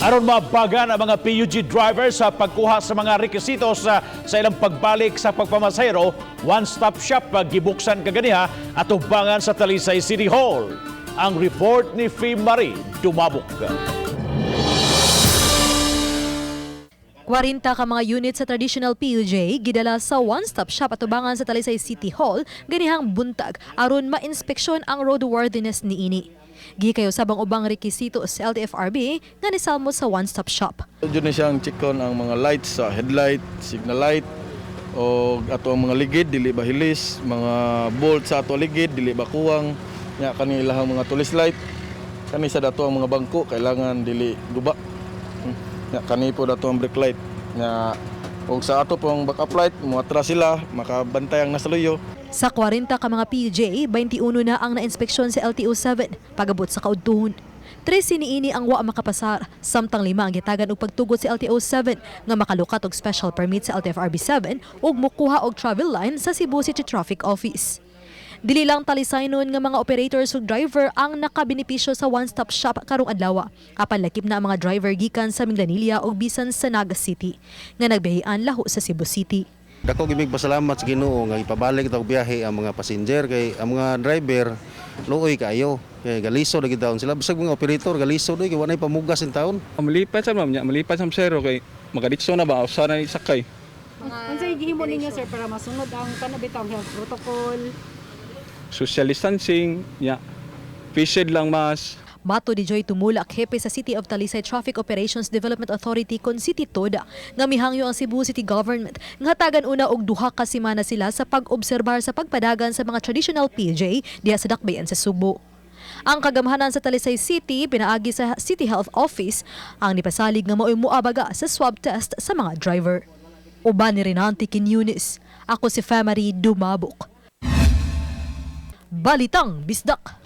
Aron mabagan ang mga PUJ driver sa pagkuha sa mga rekisitos sa ilang pagbalik sa pagpamasahero, one-stop shop gibuksan kaganiha atubangan sa Talisay City Hall. Ang report ni Fee Marie Dumabok. 40 ka mga unit sa traditional PUJ gidala sa one-stop shop atubangan sa Talisay City Hall ganihang buntag aron mainspeksyon ang roadworthiness niini. Gihikayo sab ang ubang rekisito sa LTFRB nga nisalmo sa one-stop shop. Diyon na siyang checkon ang mga lights sa headlight, signal light, o ato ang mga ligid, dili ba hilis, mga bolt sa ato ligid, dili ba kuwang, nya kani ilahang mga tulis light, kani sa dato ang mga bangko, kailangan dili guba. Nya kani po dato ang brake light. Nya og sa ato pong backup light, muatras sila, makabantay ang nasa luyo. Sa 40 ka mga PUJ, 21 na ang nainspeksyon sa LTO 7 pagabot sa kaudtuhon. Tres niini ang wa makapasar, samtang lima ang gitagan og pagtugot sa LTO 7 nga makalukat og special permit sa LTFRB 7 ug mukuha og travel line sa Cebu City Traffic Office. Dili lang Talisaynon nga mga operators ug driver ang nakabenepisyo sa one-stop shop karong adlaw. Apan lakip na ang mga driver gikan sa Minglanilla ug bisan sa Naga City nga nagbiyahean laho sa Cebu City. Dako gid mig pasalamat sa Ginoo nga ipabalik ta og biyahe ang mga passenger kay ang mga driver luoy kaayo kay galiso na gid taon sila, bisag mga operator galiso doy kay walay pamugas in taon. Malipat sa ma'am, nya, malipat sa sero kay makaditso na ba usa na sakay. Unsay gihimo ninyo, sir, para masunod ang kanang bitawng health protocol? Social distancing, nya. Face shield lang mas. Mato ni Joy Tumulak, hepe sa City of Talisay Traffic Operations Development Authority kon City TODA, nga mihangyo ang Cebu City Government nga hatagan una og 2 ka semana sila sa pag-obserbar sa pagpadagan sa mga traditional PJ diha sa dakbayan sa Sugbo. Ang kagamhanan sa Talisay City pinaagi sa City Health Office ang nipasalig nga mao'y muabaga sa swab test sa mga driver. Uban ni Renante Quiñones, ako si Femary Dumabok. Balitang Bisdak.